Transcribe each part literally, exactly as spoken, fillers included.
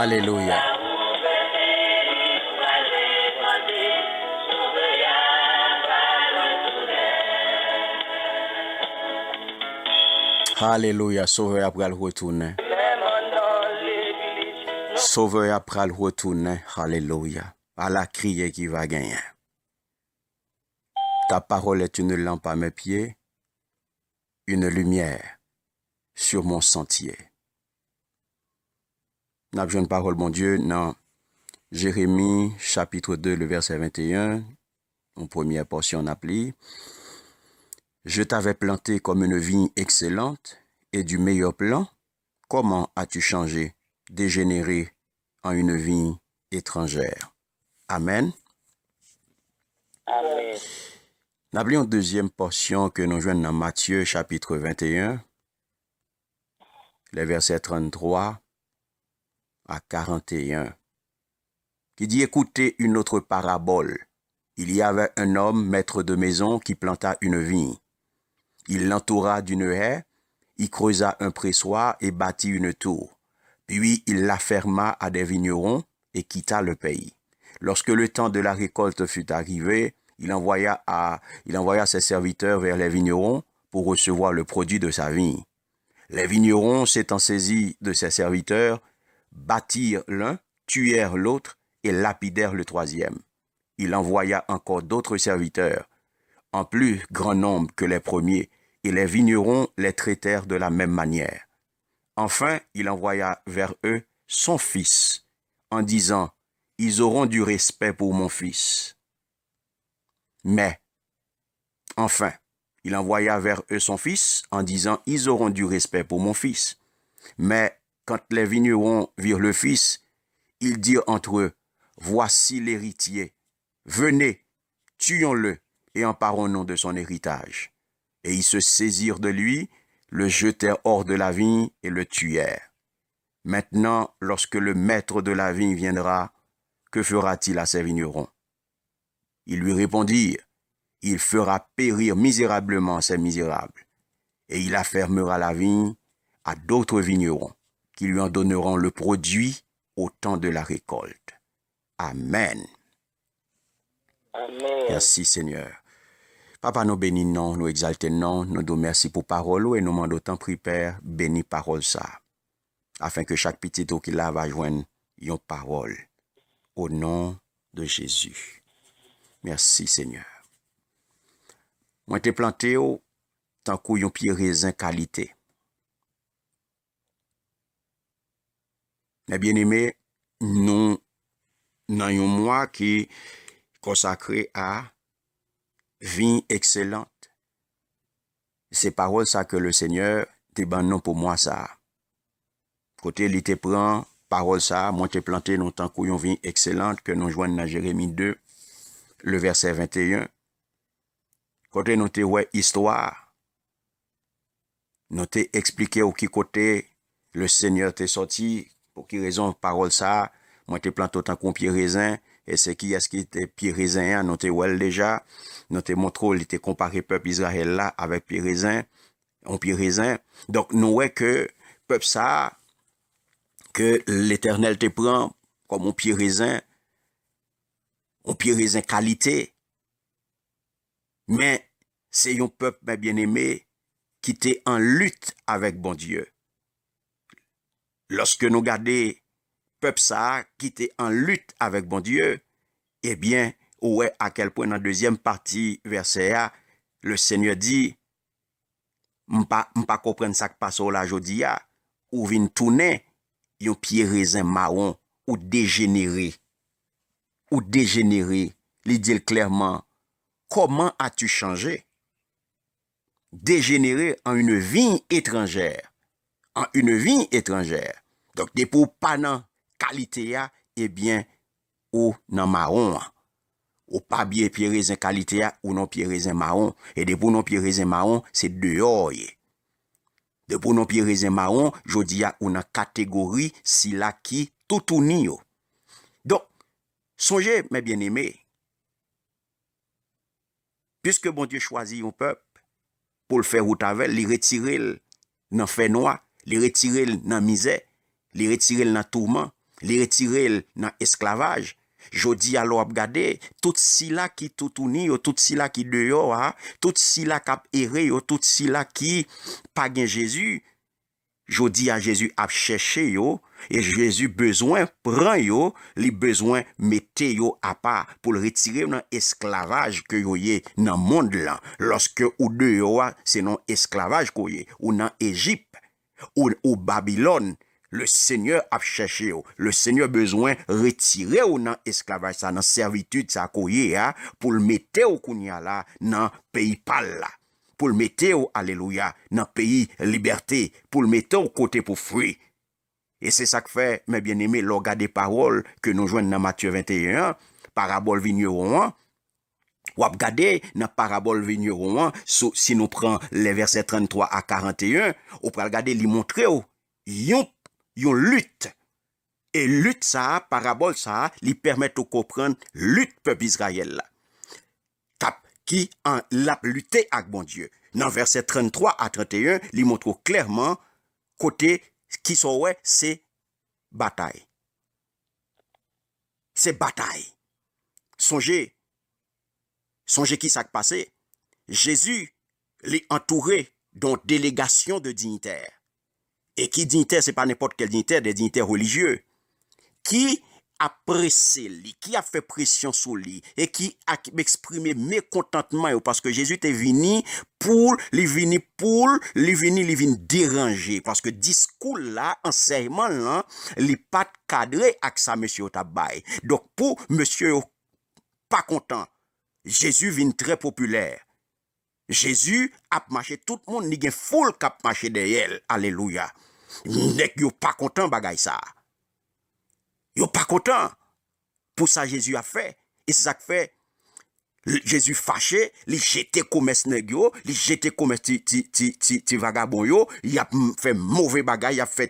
Alelouya. Alelouya. Sovè a pral retounen. Sovè a pral retounen. Alelouya. Ala kriye ki va genyen. Ta parole est une lampe à mes pieds, une lumière sur mon sentier. N ap jwenn pawòl Bondye nan Jeremi, chapitre deux, le verset vingt et un, yon premyè pòsyon n ap li. Je t'avais planté comme une vigne excellente et du meilleur plan. Comment as-tu changé, dégénéré en une vigne étrangère? Amen. Amen. N ap li yon dezyèm pòsyon ke nou jwenn nan Matye, chapitre vingt et un, les versets trente-trois à quarante et un, qui dit: Écoutez une autre parabole. Il y avait un homme, maître de maison, qui planta une vigne. Il l'entoura d'une haie, y creusa un pressoir et bâtit une tour. Puis il la ferma à des vignerons et quitta le pays. Lorsque le temps de la récolte fut arrivé, il envoya à, il envoya ses serviteurs vers les vignerons pour recevoir le produit de sa vigne. Les vignerons, s'étant saisis de ses serviteurs, battirent l'un, tuèrent l'autre et lapidèrent le troisième. Il envoya encore d'autres serviteurs, en plus grand nombre que les premiers, et les vignerons les traitèrent de la même manière. Enfin, il envoya vers eux son fils, en disant: Ils auront du respect pour mon fils. Mais, enfin, il envoya vers eux son fils, en disant: Ils auront du respect pour mon fils. Mais quand les vignerons virent le fils, ils dirent entre eux: Voici l'héritier. Venez, tuons-le et emparons-nous de son héritage. Et ils se saisirent de lui, le jetèrent hors de la vigne et le tuèrent. Maintenant, lorsque le maître de la vigne viendra, que fera-t-il à ses vignerons? Ils lui répondirent: Il fera périr misérablement ces misérables, et il affermera la vigne à d'autres vignerons, qui lui en donneront le produit au temps de la récolte. Amen. Amen. Mèsi, Senyè. Papa, nou beni non, nou egzalte non, nou di w mèsi pou pawòl ou e nou mande w tanpri, Pè, beni pawòl sa a, afin ke chak pitit ou ki la va jwenn yon pawòl. O non de Jezi. Mèsi, Senyè. Mwen te plante w tankou yon pye rezen kalite. Mes bien-aimés, nou nan yon mwa ki konsakre a vigne excellente. Se pawòl sa ke le Senyè te ban nou pou mwa sa a. Kote li te pran pawòl sa a, mwen te plante nou tankou yon vigne excellente ke nou jwenn nan Jeremi de, le verset vingt et un. Kote nou te wè istwa a, nou te eksplike w ki kote le Senyè te sòti, pou ki rezon pawòl sa a, mwen te plante w tankou yon pye rezen, e se kiyès ki te pye rezen an, nou te wè l deja, nou te montre w li te konpare pèp Izrayèl la avèk pye rezen, yon pye rezen. Donk, nou wè ke pèp sa a, ke Letènèl te pran kòm yon pye rezen, yon pye rezen kalite, men se yon pèp, mes bien-aimés, ki te an lit avèk Bondye. Lòske nou gade pèp sa a ki te an lit avèk Bondye, ebyen, ou wè a kèl pwen nan dezyèm pati vèsè a, le Senyè di, M pa, m pa konprann sa k pase w la jodi a. Ou vin tounen yon pye rezen mawon. Ou dejenere. Ou dejenere. Li di l klèman, comment as-tu changé? Dégénéré en une vigne étrangère. En une vigne étrangère. Donk, depi w pa nan kalite a, ebyen, ou nan mawon an. Ou pa byen pye rezen kalite a, ou nan pye rezen mawon. E depi w nan pye rezen mawon, se deyò w ye. Depi w nan pye rezen mawon, jodi a, ou nan kategori sila ki toutouni yo. Donk, sonje, mes bien-aimés, piske Bondye chwazi yon pèp pou l fè wout avè l, li retire l nan fènwa, li retire l nan mizè, li retire l nan touman, Li retire l nan esklavaj. Jodi a, lè w ap gade, tout sila ki toutouni yo, tout sila ki deyò a, tout sila k ap ere yo, tout sila ki pa gen Jezi, jodi a, Jezi ap chèche yo, e Jezi bezwen pran yo, li bezwen mete yo apa pou l retire yo nan esklavaj ke yo ye nan mond lan. Lòske ou deyò a, se nan esklavaj ke w ye, ou nan Ejip, ou, ou Babilòn, le Senyè ap chèche w. Le Senyè bezwen retire w nan esklavaj sa, nan sèvitid sa ke w ye a, pou l mete w kounye a la nan peyi pa l la. Pou l mete w, alelouya, nan peyi libète, pou l mete w kote pou fri. E se sa k fè, mè byeneme, lè w gade pawòl ke nou jwenn nan Matye venteyen an, parabòl vinyewon an, w ap gade nan parabòl vinyewon an, sou, si nou pran lè vèsè tranntwa a karanteyen, ou pral gade li montre w yon, yon lit. E lit sa a, parabòl sa a, li pèmèt ou konprann lit pèp Izrayèl la. K ap, ki an, l ap lite ak Bondye. Nan vèsè tranntwa a tranteyen, li montre w klèman kote ki sa w wè, se batay. Se batay. Sonje, sonje ki sa k pase. Jezi, li antoure de yon delegasyon de diyitè. E ki diyitè, se pa nenpòt kèl diyitè, de diyitè relijye. Ki ap prese li, ki ap fè presyon sou li, e ki ap eksprime mekontantman yo, paske Jezi te vini pou l, li vini pou l, li vini, li vin deranje, paske diskou l la, ansèyman l lan, li pa t kadre ak sa mesye yo t ap bay. Donk, pou mesye yo pa kontan, Jezi vin trè popilè. Jezi ap mache, tout moun, li gen foul k ap mache dèyè l. Alelouya. Nèg yo pa kontan bagay sa a. Yo pa kontan pou sa Jezi ap fè. E se sa k fè, l-, Jezi fache, li jete komès nèg yo, li jete komès ti, ti, ti, ti, ti vagabon yo, y ap m-, fè move bagay, y ap fè,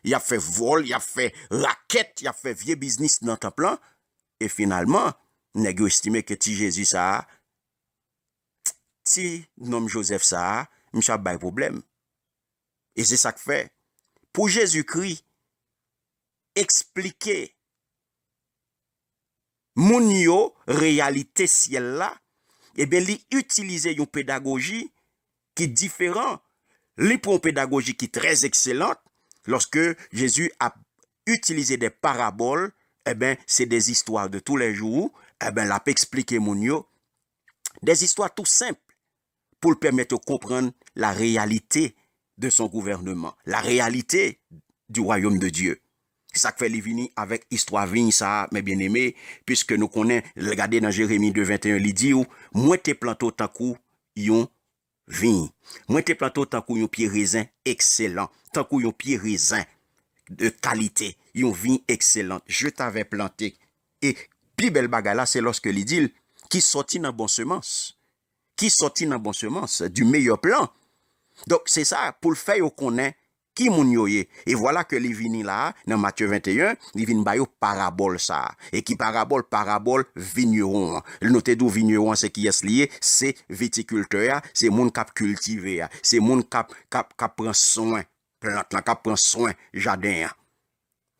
y ap fè vòl, y ap fè rakèt, y ap fè vye biznis nan tanp lan. E finalman, nèg yo estime ke ti Jezi sa a, ti nonm Jozèf sa a, misye ap bay pwoblèm. E se sa k fè, pou Jezikri eksplike moun yo reyalite syèl la, ebyen, li itilize yon pedagoji ki diferan. Li pran yon pedagoji ki trè ekselan. Lòske Jezi ap itilize de parabòl, ebyen, se de zistwa de toulèjou, ebyen, l ap eksplike moun yo de zistwa tou senp pou l pèmèt yo konprann la réalité de son gouvernement, la réalité du royaume de Dieu. Se sa k fè li vini avèk istwa viy sa a, mè byeneme, piske nou konnen, l gade nan Jeremi de venteyen, li di w, mwen te plante w tankou yon viy. Mwen te plante w tankou yon pye rezen ekselan, tankou yon pye rezen de kalite, yon viy ekselan. Je t'avais planté. E pi bèl bagay la, se lòske li di l, ki sòti nan bon semans. Ki sòti nan bon semans, du meilleur plan. Donk, se sa, pou l fè yo konnen ki moun yo ye. E vwala ke li vini la a, nan Matye venteyen, li vin ba yo parabòl sa a. E ki parabòl? Parabòl vinyewon an. Nou te di w vinyewon an se kiyès li ye? Se vitikiltè a, se moun k ap kiltive a, se moun k ap, k ap, k ap pran swen plant lan, k ap pran swen jaden an.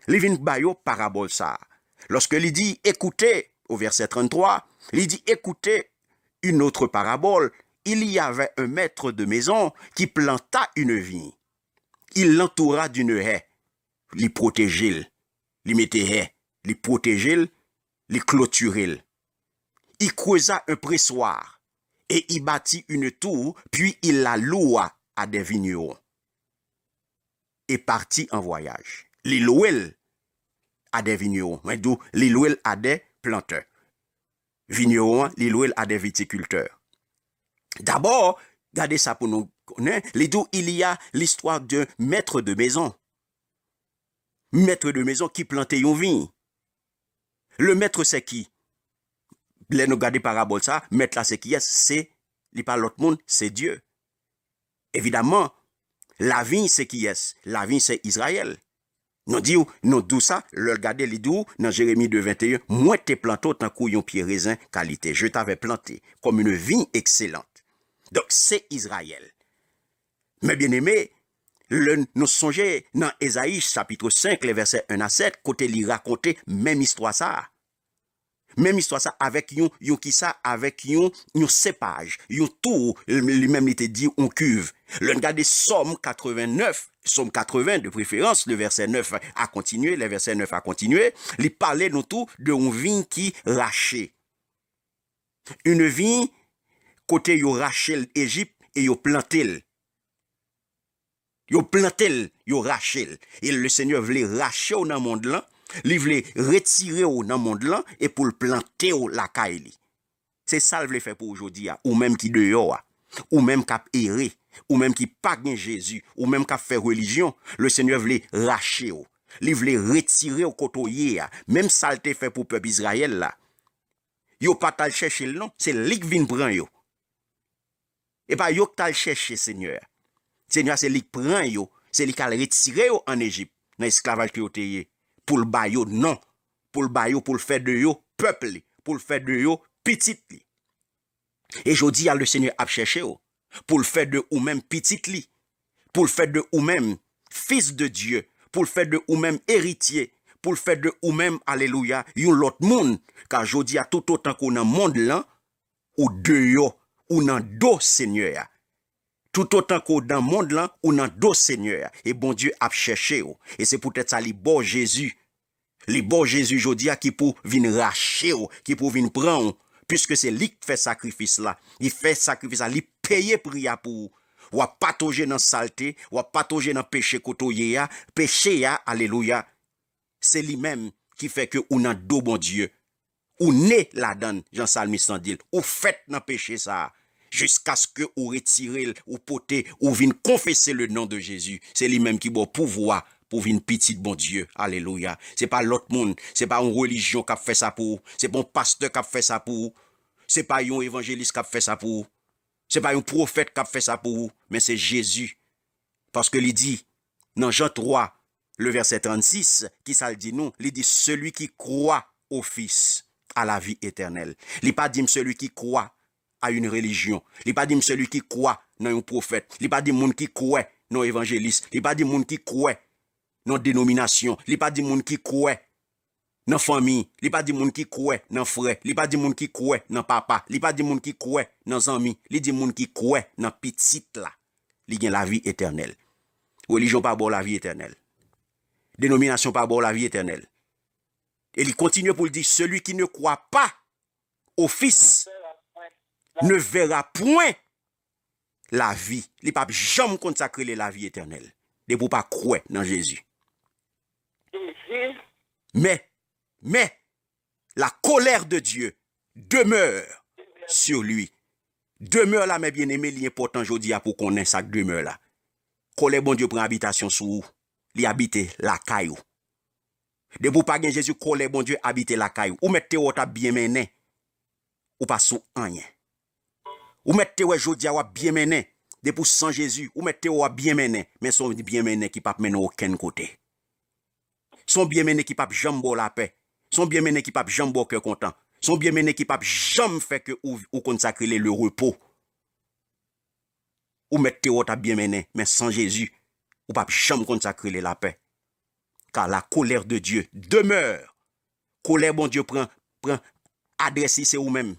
Li vin ba yo parabòl sa a. Lòske li di, écoutez, au verset trente-trois, li di, écoutez une autre parabole. Il y avait un maître de maison qui planta une vigne. Il l'entoura d'une haie. Li pwoteje l. Li mete haie. Li pwoteje l. Li klotire l. Il creusa un pressoir et y bâtit une tour, puis il la loua à des vignerons et partit en voyage. Li lwe l a de vinyewon. Mwen di w, li lwe l a de plantè. Vinyewon an, li lwe l a de vitikiltè. Dabò, gade sa pou nou konnen, li di w, il y a l'histoire d'un maître de maison. Maître de maison ki plante yon viy. Le maître c'est qui? Lè nou gade parabòl sa, mèt la se kiyès? Se, li pa lòt moun, se Dye. Evidaman, laviy se kiyès? Laviy se Izrayèl. Nou di w, nou di w sa, lè l gade, li di w nan Jeremi de venteyen, mwen te plante w tankou yon pye rezen kalite. Je t'avais planté comme une vigne excellente. Donk, se Izrayèl. Mè byeneme, Lè nou sonje nan Ezayi chapit senk, lè vèsè en a sèt, kote li rakonte menm istwa sa a. Menm istwa sa avèk yon, yon kisa, avèk yon, yon sepaj, yon tou, li menm li te di yon kiv. Lè n gade Sòm katreven nèf, Sòm katreven de preferans, le vèsè nèf a kontinye, le vèsè nèf a kontinye, li pale nou tou de yon viy ki rache. Une vigne kote yo rache l Ejip e yo plante l. Yo plante l, yo rache l. E le Senyè vle rache w nan mond lan, li vle retire w nan mond lan e pou l plante w lakay li. Se sa l vle fè pou w jodi a, ou menm ki deyò a, ou menm k ap ere, ou menm ki pa gen Jezi, ou menm k ap fè relijyon, le Senyè vle rache w. Li vle retire w kote w ye a. Menm sa l te fè pou pèp Izrayèl la. Yo pa t al chèche l non, se li k vin pran yo. E pa yo k t al chèche Senyè a. Senyè a se li k pran yo, se li k al retire yo ann Ejip, nan esklavaj ke yo te ye, pou l ba yo non, pou l ba yo, pou l fè de yo pèp li, pou l fè de yo pitit li. E jodi a, le Senyè ap chèche w, pou l fè de ou menm pitit li, pou l fè de ou menm fis de Dye, pou l fè de ou menm eritye, pou l fè de ou menm, alelouya, yon lòt moun. Ka jodi a, toutotan ke w nan mond lan, ou deyò, ou nan do Senyè a. Toutotan ke w nan mond lan, ou nan do Senyè a. E Bondye ap chèche w. E se poutèt sa li ba w Jezi. Li ba w Jezi jodi a ki pou vin rache w, ki pou vin pran w. Piske se li k fè sakrifis la. Li fè sakrifis la, li peye pri a pou ou. W ap patoje nan salte, w ap patoje nan peche kote w ye a. Peche a, alelouya, se li menm ki fè ke ou nan do Bondye. Ou ne ladan l, jan salmis lan di l. Ou fèt nan peche sa a. Jiskaske ou retire l, ou pote, ou vin konfese le non de Jezi. Se li menm ki ba w pouvwa pou w vin pitit Bondye. Alelouya. Se pa lòt moun, se pa yon relijyon k ap fè sa pou ou, se pa yon pastè k ap fè sa pou ou, se pa yon evanjelis k ap fè sa pou ou, se pa yon pwofèt k ap fè sa pou ou, men se Jezi. Paske li di, nan Jan twa, le vèsè trannsis, kisa l di nou? Li di, celui qui croit au Fils a la vie éternelle. Li pa di m celui qui croit à une religion. Li pa di m celui qui croit nan yon pwofèt. Li pa di moun ki kwè nan yon evanjelis. Li pa di moun ki kwè nan denominasyon. Li pa di moun ki kwè nan fanmi. Li pa di moun ki kwè nan frè. Li pa di moun ki kwè nan papa. Li pa di moun ki kwè nan zanmi. Li di moun ki kwè nan pitit la. Li gen lavi etènèl. Relijyon pa ba w lavi etènèl. Denominasyon pa ba w lavi etènèl. E li kontinye pou l di, celui qui ne croit pas au Fils ne verra point la vie. Li p ap janm konn sa k rele lavi etènèl. Depi w pa kwè nan Jezi. Men, men, la colère de Dieu demeure sur lui. Demè la, men byeneme, li enpòtan jodi a pou w konnen sa k demè la. Kòlè Bondye pran abitasyon sou ou. Li abite lakay ou. Depi w pa gen Jezi, kòlè Bondye abite lakay ou. Ou mèt te wè w t ap byen mennen. Ou pa sou anyen. Ou mèt te wè jodi a w ap byen mennen. Depi w san Jezi, ou mèt te wè w ap byen mennen. Men se yon byen mennen ki p ap mennen w okenn kote. Se yon byen mennen ki p ap janm ba w lapè. Se yon byen mennen ki p ap janm ba w kè kontan. Se yon byen mennen ki p ap janm fè ke ou, ou konn sa k rele le repo. Ou mèt te wè w t ap byen mennen, men san Jezi, ou p ap janm konn sa k rele lapè. Car la colère de Dieu demeure. Kòlè Bondye pran, pran adrès li, se ou menm.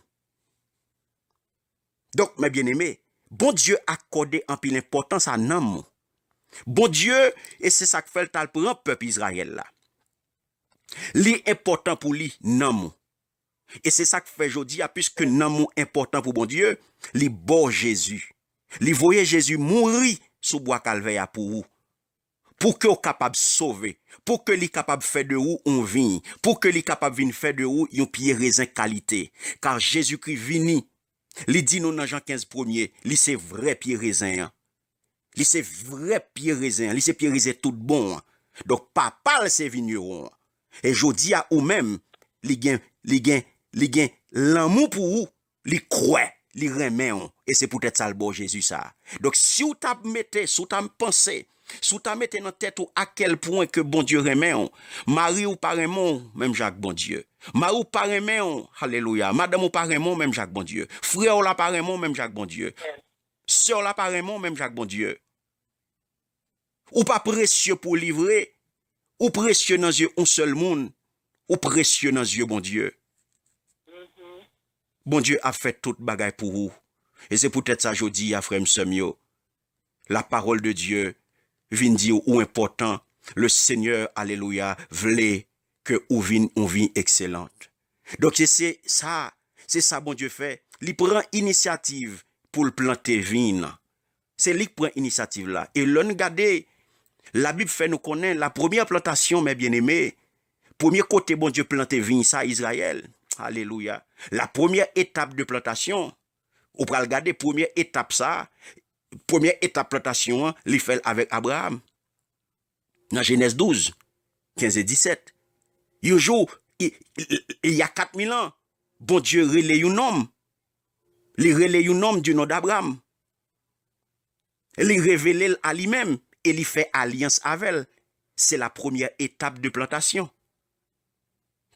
Donk, men byeneme, Bondye akòde anpil enpòtans a nanm ou. Bondye, e se sa k fè l t al pran pèp Izrayèl la. Li enpòtan pou li, nanm ou. E se sa k fè jodi a, piske nanm ou enpòtan pou Bondye, li ba w Jezi. Li voye Jezi mouri sou bwa Kalvè a pou ou. Pou ke w kapab sove. Pou ke li kapab fè de ou yon viy. Pou ke li kapab vin fè de ou yon pye rezen kalite. Ka Jezikri vini, li di nou nan Jan kenz premye, li se vrè pye rezen an. Li se vrè pye rezen an, li se pye rezen tout bon an. Donk, papa l se vinyewon an. E jodi a, ou menm, li gen, li gen, li gen lanmou pou ou, li kwè, li renmen w. E se poutèt sa l ba w Jezi sa a. Donk, si w ta mete, si w ta panse, si w ta mete nan tèt ou a kèl pwen ke Bondye renmen w, mari w pa renmen w menm jan ak Bondye. Mari w pa renmen w, alelouya. Madanm ou pa renmen w menm jan ak Bondye. Frè w la pa renmen w menm jan ak Bondye. Sè w la pa renmen w menm jan ak Bondye. Ou pa presye pou li vre. Ou presye nan zye yon sèl moun. Ou presye nan zye Bondye. Bondye ap fè tout bagay pou ou. E se poutèt sa jodi a, frè m, sè m yo, la parole de Dieu vin di w ou enpòtan. Le Seigneur, alelouya, vle ke ou vin yon vi ekselan. Donk, se, se sa, se sa Bondye fè. Li pran inisyativ pou l plante vin nan. Se li k pran inisyativ la. E lè n gade, Labib fè nou konnen la première plantation, mes bien-aimés, premye kote Bondye plante vin sa, Izrayèl. Alelouya. La première étape de plantation, ou pral gade premye etap sa, premye etap plantasyon an, li fè l avèk Abraram. Nan Jenèz douz, kenz e disèt. Yon jou, i, i, i, il y a quatre mille ans, Bondye rele yon nonm. Li rele yon nonm du nom d'Abraham. Li revele l a li menm e li fè alyans avè l. Se la premyè etap de plantasyon.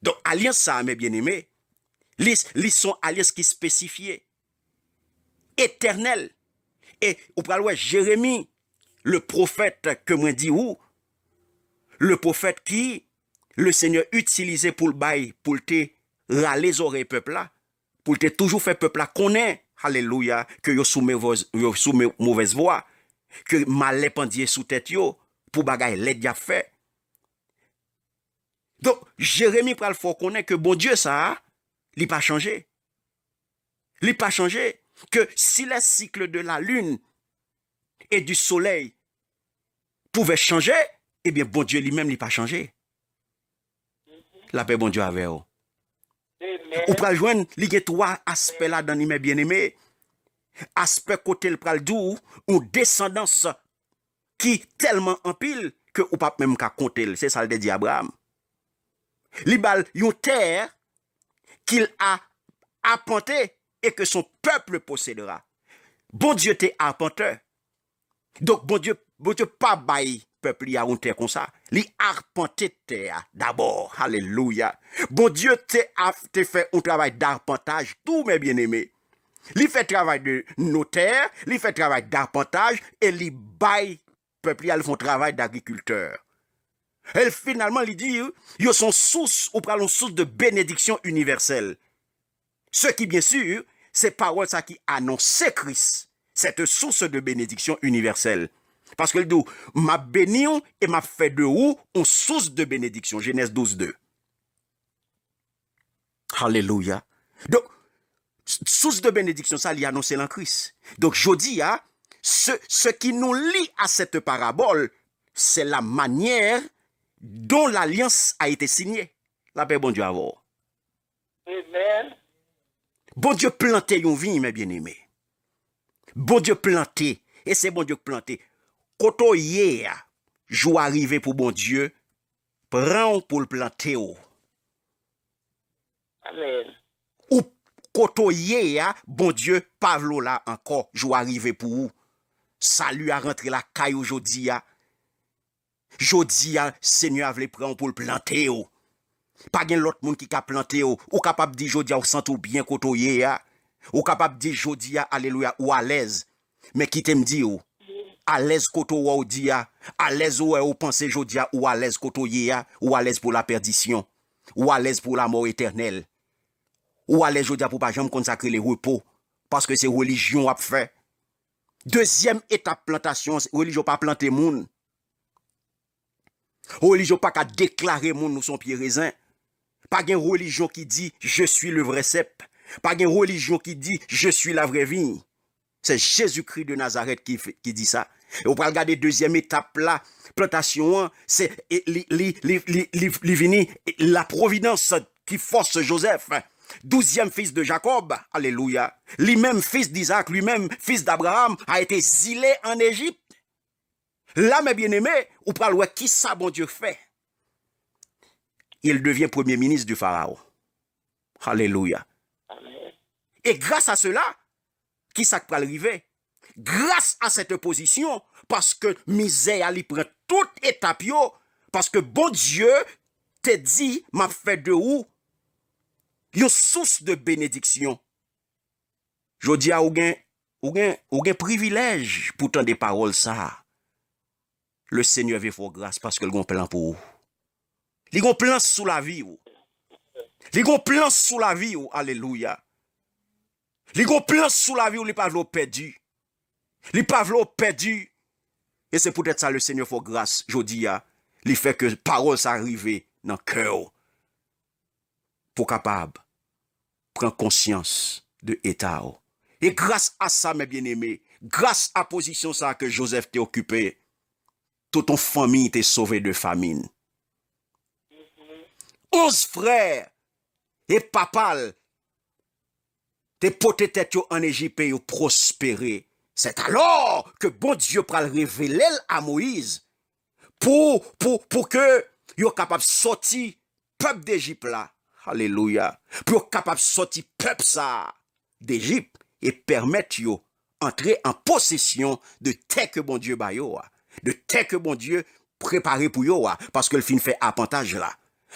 Donk, alyans sa a, mes bien-aimés, li, li se yon alyans ki espesifye, etènèl. E ou pral wè Jeremi, le pwofèt ke mwen di ou, le pwofèt ki le Senyè itilize pou l bay, pou l te rale zòrèy pèp la, pou l te toujou fè pèp la konnen, alelouya, ke yo sou movèz, yo sou mo-, movèz vwa, ke malè pandye sou tèt yo, pou bagay lèd y ap fè. Donk, Jeremi pral fè w konnen ke Bondye sa a, li pa chanje. Li pa chanje. Que si les cycles de la lune et du soleil pouvaient changer, ebyen, Bondye li menm, li pa chanje. Lapè Bondye avè w. Ou pral jwenn, li gen twa aspè ladan li, mes bien-aimés. Aspè kote l pral di w, yon desandans ki tèlman anpil ke ou p ap menm ka konte l. Se sa l te di Abraram. Li ba l yon tè qu'il a arpenté et que son peuple possédera. Bondye te arpantè. Donk, Bondye, Bondye pa bay pèp li a yon tè konsa. Li arpante tè a dabò. Alelouya. Bondye te, a, te fè yon travay darpantaj tou, mes bien-aimés. Li fè travay de notè, li fè travay darpantaj, e li bay pèp li a, li fè yon travay dagrikiltè. E finalman, li di, yo se yon sous, ou pral yon sous de bénédiction universelle. Ce qui, bien sûr, se pawòl sa ki anonse Kris, cette source de bénédiction universelle. Paske l di w, m ap beni w e m ap fè de ou yon sous de bénédiction. Jenèz douz de. Alelouya. Donk, sous de bénédiction sa, li anonse l an Kris. Donk, jodi a, ce, ce qui nous lie à cette parabole, c'est la manière dont l'alliance a été signée. Lapè Bondye avè w. Amen. Bondye plante yon vin, mes bien-aimés. Bondye plante, e se Bondye k plante. Kote w ye a, jou a rive pou Bondye pran w pou l plante w. Amen. Ou kote w ye a, Bondye pa vle w la ankò, jou a rive pou ou. Sali a rantre lakay ou jodi a. Jodi a, Senyè a vle pran w pou l plante w. Pa gen lòt moun ki ka plante w. Ou kapab di jodi a ou santi w byen kote w ye a. Ou kapab di jodi a, alelouya, ou alèz. Men kite m di w, alèz kote w wè w di a, alèz ou wè ou panse jodi a, ou alèz kote w ye a, ou alèz pou lapèdisyon, ou alèz pou lamò etènèl. Ou alèz jodi a pou w pa janm konn sa k rele repo, paske se relijyon w ap fè. Dezyèm etap plantasyon, relijyon pa plante moun. Relijyon pa ka deklare moun ou se yon pye rezen. Pa gen relijyon ki di, "Je suis le vrai cep." Pa gen relijyon ki di, "Je suis la vraie vigne." Se Jezikri de Nazarèt ki, ki di sa. E ou pral gade dezyèm etap la, plantasyon an, se, e, li, li, li, li, li, li vini, e, la providence qui force Joseph, douzième fils de Jacob, alelouya, lui-même fils d'Isaac, lui-même fils d'Abraham, a été exilé en Égypte. La, mes bien-aimés, ou pral wè kisa Bondye fè. Il devient premier ministre du Pharaon. Alelouya. Amen. E gras a sela, kisa k pral rive? Gras a sèt pozisyon, paske mizè a li pran tout etap yo, paske Bondye te di, "M ap fè de ou yon sous de benediksyon." Jodi a, ou gen, ou gen, ou gen privilèj pou tande pawòl sa a. Lesenyè vle fè w gras paske l gon plan pou ou. Li gon plan sou lavi w. Li gon plan sou lavi w. Alelouya. Li gon plan sou lavi w, li pa vle w pèdi. Li pa vle w pèdi. E se poutèt sa Lesenyè fè w gras jodi a. Li fè ke pawòl sa rive nan kè w. Pou w kapab pran konsyans de eta w. E gras a sa, mes bien-aimés, gras a pozisyon sa ke Jozèf te okipe, tout yon fanmi te sove de famin. Onz frè e papa l te pote tèt yo ann Ejip e yo pwospere. C'est alors que Bondye pral revele l a Moyiz pou, pou, pou ke yo kapab sòti pèp Dejip la. Alelouya. Pou yo kapab sòti pèp sa a Dejip e pèmèt yo antre an posesyon de tè ke Bondye ba yo a, de tè ke Bondye prepare pou yo a, paske l fin fè apantaj la.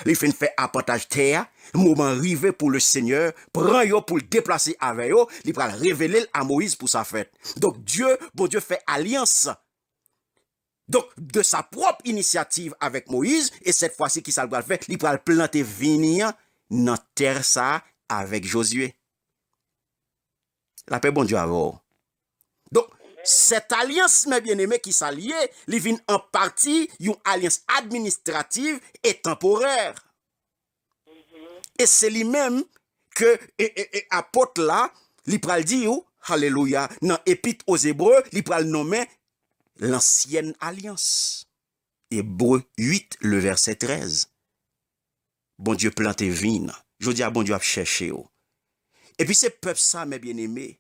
Li fin fè apantaj tè a, moman rive pou Lesenyè pran yo, pou l deplase avè yo, li pral revele l a Moyiz pou sa fèt. Donk, Dye, Bondye fè alyans. Donk, de sa pwòp inisyativ avèk Moyiz, e sèt fwa si, kisa l pral fè? Li pral plante vini an nan tè sa a avèk Jozye. Lapè Bondye avè w. Donk, sèt alyans, mes bien-aimés, kisa l ye, li vin an pati yon alyans administrativ e tanporè. E se li menm ke, e, e, e apot la, li pral di w, alelouya, nan Epître aux Hébreux, li pral nonmen lansyèn alyans. Ebre uit, le vèsè trèz. Bondye plante vin. Jodi a, Bondye ap chèche w. Epi se pèp sa, mes bien-aimés,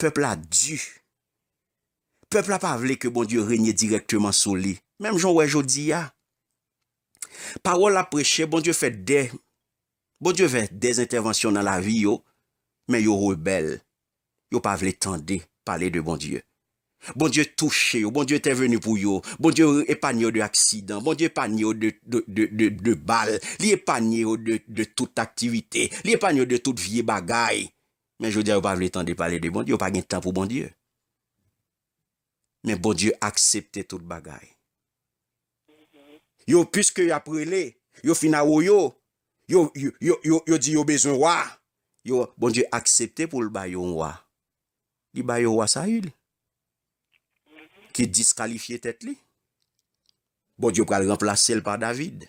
pèp la di. Pèp la pa vle ke Bondye renye dirèkteman sou li. Menm jan w wè jodi a. Pawòl la preche, Bondye fè de, Bondye fè de entèvansyon nan lavi yo, men yo rebèl. Yo pa vle tande pale de Bondye. Bondye touche yo, Bondye entèveni pou yo, Bondye epanye yo de aksidan, Bondye epanye yo de, de, de, de, de bal, li epanye yo de, de tout aktivite, li epanye yo de tout vye bagay. Men jodi a, yo pa vle tande pale de Bondye, yo pa gen tan pou Bondye. Men Bondye aksepte tout bagay. Yo, piske y ap rele, yo fin awoyo, yo, yo, yo, yo, yo di yo bezwen wa. Yo, Bondye aksepte pou l ba yo yon wa. Li ba yo wa Sayil, ki diskalifye tèt li. Bondye pral ranplase l pa David,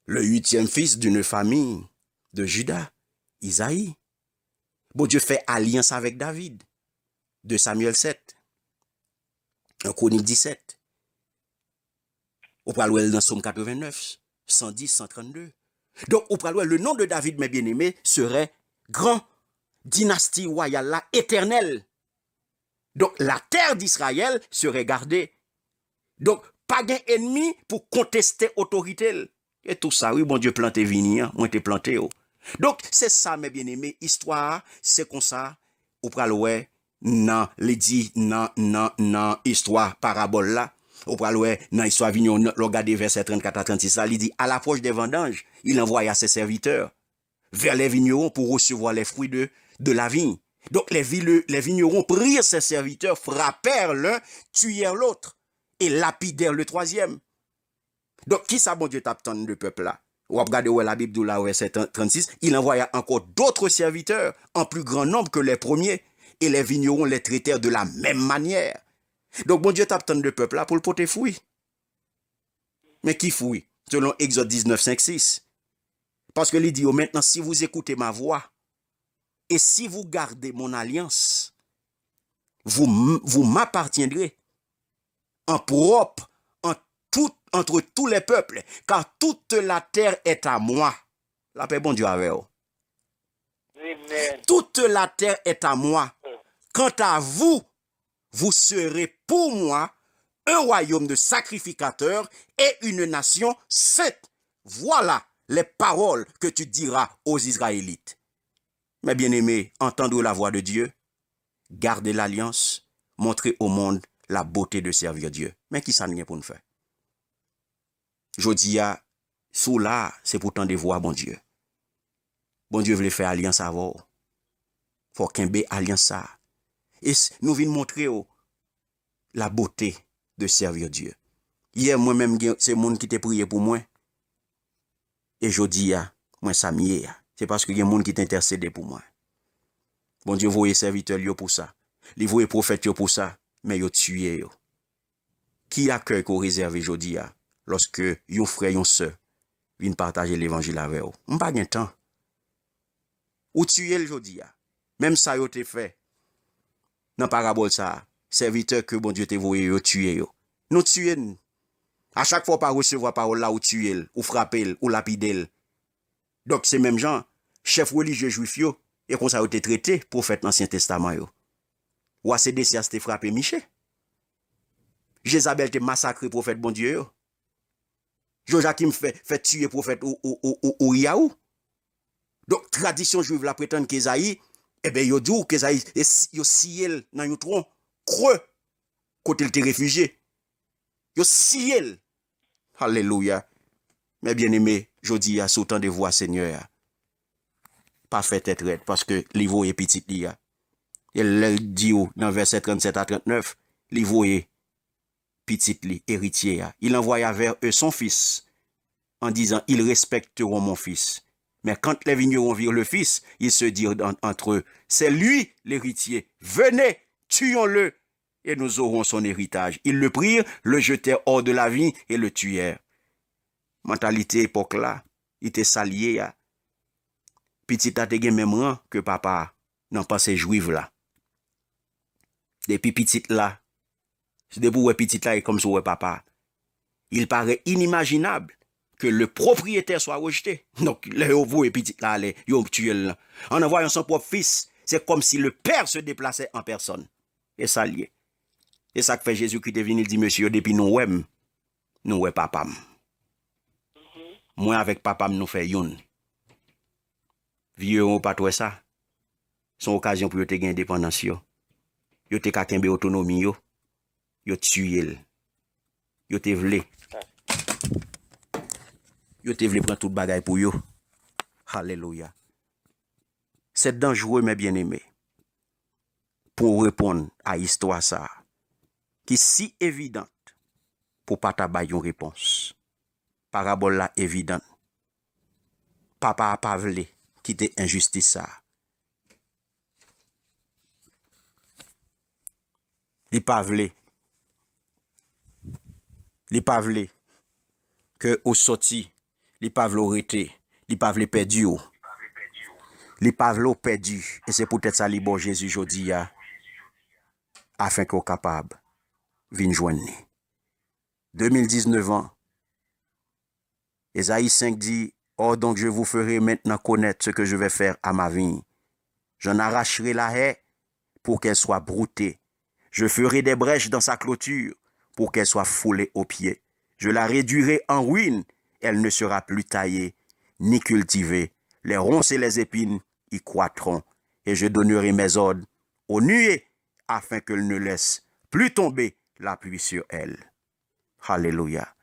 le huitième fils d'une famille de Juda, Izayi. Bondye fè alyans avèk David, de Samyèl sèt, en Kronik disèt. Ou pral wè l nan Sòm katrevennèf, san dis, san trannde. Donk, ou pral wè, le nom de David, mes bien-aimés, serait grand, dinasti wayal la, etènèl. Donk, la terre d'Israël serait gardée. Donk, pa gen enmi pou konteste otorite l. E tou sa, wi, Bondye plante vini an, mwen te plante w. Donk, se sa, mes bien-aimés, istwa a, se konsa, ou pral wè, nan, li di, nan, nan, nan istwa parabòl la, ou pral wè, nan istwa vini an, lè w gade vèsè trannkat a trannsis la, li di, à l'approche des vendanges, il envoya ses serviteurs vers les vignerons pour recevoir les fruits de, de la vigne. Donc, les, vi-, les vignerons prirent ses serviteurs, frappèrent l'un, tuèrent l'autre, et lapidèrent le troisième. Donk, kisa Bondye t ap tann de pèp la? W ap gade, w wè Labib di w la, vèsè trannsis, il envoya encore d'autres serviteurs en plus grand nombre que les premiers, et les vignerons les traitèrent de la même manière. Donk, Bondye t ap tann de pèp la pou l pote fwi. Men ki fwi? Selon Egzòd diznèf, senk, sis. Paske li di yo, maintenant, si vous écoutez ma voix, et si vous gardez mon alliance, vous, m- vous m'appartiendrez en propre en tout, entre tous les peuples, car toute la terre est à moi. Lapè Bondye avè w. Amen. Toute la terre est à moi. Quant à vous, vous serez pour moi un royaume de sacrificateurs et une nation sainte. Voilà les paroles que tu diras aux Israélites. Mes bien-aimés, entendre la voix de Dieu, garder l'alliance, montrer au monde la beauté de servir Dieu. Men kisa n gen pou n fè? Jodi a, si w la, se pou tande vwa Bondye. Bondye vle fè alyans avè w. Fò w kenbe alyans sa a. E s- nou vin montre w la beauté de servir Dieu. Yè, mwen menm, gen, se moun ki te priye pou mwen. E jodi a, mwen sa m ye a. Se paske gen moun ki te entèsede pou mwen. Bondye voye sèvitè l yo pou sa. Li voye pwofèt yo pou sa, men yo tiye yo. Ki akèy ke w rezève jodi a, lòske yon frè, yon sè vin pataje levanjil avè w? M pa gen tan. Ou tiye l jodi a. Menm sa yo te fè nan parabòl sa a, sèvitè ke Bondye te voye yo tiye yo. Nou tiye n. A chak fwa w pa resevwa pawòl la, ou tiye l, ou frape l, ou lapide l. Donk, se menm jan, chèf relijye jwif yo, e konsa yo te trete pwofèt Ansyen Testaman yo. Wa Sedesyas te frape Miche. Jezabèl te masakre pwofèt Bondye yo. Jojakim fè, fè tiye pwofèt Ou-, Ou-, Ou-, Ou-, Ouriya ou. Donk, tradisyon jwiv la pretann Kezayi, ebyen, yo di w Kezayi, e s-, yo siye l nan yon twon kre kote l te refijye. Yo siye l. Alelouya. Men byeneme, jodi a, si w tande vwa Senyè a, pa fè tèt rèd, paske li voye pitit li a. E lè l di w nan vèsè trannsèt a trannèf, li voye pitit li, eritye a. Il envoya vers eux son fils, en disant, ils respecteront mon fils. Mais quand les vignerons virent le fils, ils se dirent en-, entre eux, c'est lui l'héritier. Venez, tuons-le et nous aurons son héritage. Ils le prirent, le jetèrent hors de la vigne et le tuèrent. Mantalite epòk la, li te sa l ye a. Pitit la te gen menm ran ke papa a nan panse jwiv la. Depi pitit la, depi w wè pitit la, e kòmsi w wè papa a. Il paraît inimaginable que le propriétaire soit rejeté. Donk, lè yo voye pitit la ale, yo tiye l lan. En envoyant son propre fils, c'est comme si le père se déplaçait en personne. E sa l ye. E sa k fè Jezikri te vini, l di, mesye yo, depi nou wè m, nou wè papa m. Mwen avèk papa m, nou fè youn. Vye yo pa t wè sa. Se yon okazyon pou yo te gen endepandans yo. Yo te ka kenbe otonomi yo. Yo tiye l. Yo te vle. Yo te vle pran tout bagay pou yo. Alelouya. Se danjere, men byeneme, pou w reponn a istwa sa a, ki si evidant pou w pa ta bay yon repons. Parabòl la evidan. Papa a pa vle kite enjistis sa a. Li pa vle. Li pa vle ke ou soti. Li pa vle ou rete. Li pa vle pèdi ou. Li pa vle ou pèdi. E se poutèt sa li ba w Jezi jodi a, afenke w kapab vin jwenn li. De mil diznèf an, Ezayi senk di, Or donc je vous ferai maintenant connaître ce que je vais faire à ma vigne. J'en arracherai la haie pour qu'elle soit broutée. Je ferai des brèches dans sa clôture pour qu'elle soit foulée aux pieds. Je la réduirai en ruine, elle ne sera plus taillée ni cultivée. Les ronces et les épines y croîtront, et je donnerai mes ordres aux nuées afin qu'elles ne laissent plus tomber la pluie sur elle. Alelouya.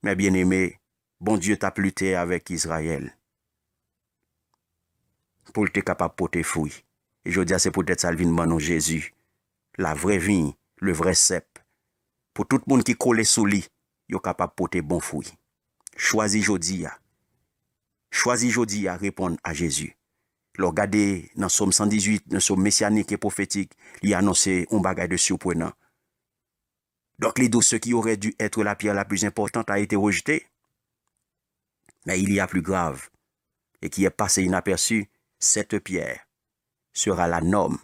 Men byeneme, Bondye t ap lite avèk Izrayèl pou l te kapab pote fwi. E jodi a, se poutèt sa l vin ban nou Jezi, la vraie vigne, le vrai cep. Pou tout moun ki kole sou li, yo kapab pote bon fwi. Chwazi jodi a. Chwazi jodi a reponn a Jezi. Lè w gade nan Sòm san dizuit, nan Sòm mesyanik e pwofetik, li anonse yon bagay de siprenan. Donc, les deux, ce qui aurait dû être la pierre la plus importante a été rejeté. Mais il y a plus grave, et qui est passé inaperçu, cette pierre sera la norme,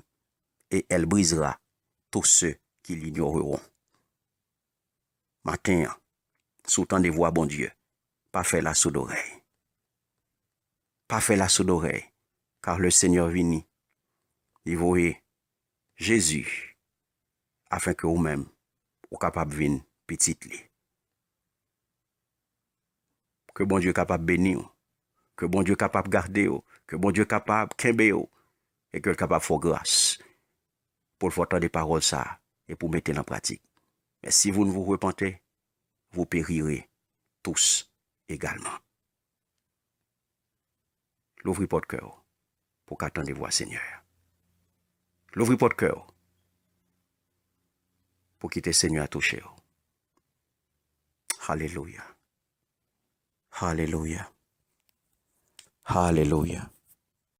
et elle brisera tous ceux qui l'ignoreront. Maten an, si w tande vwa Bondye, pa fè l a soudorèy. Pa fè l a soudorèy, car le Seigneur vini. Li voye Jezi, afenke ou menm, ou kapab vin pitit li. Ke Bondye kapab beni w. Ke Bondye kapab gade w. Ke Bondye kapab kenbe w. E ke l kapab fè w gras pou l fè w tande pawòl sa a e pou w mete l an pratik. Mais si vous ne vous repentez, vous périrez tous également. Louvri pòt kè w pou w ka tande vwa Senyè a. Louvri pòt kè w pou kite Senyè a touche w. Alelouya. Alelouya. Alelouya.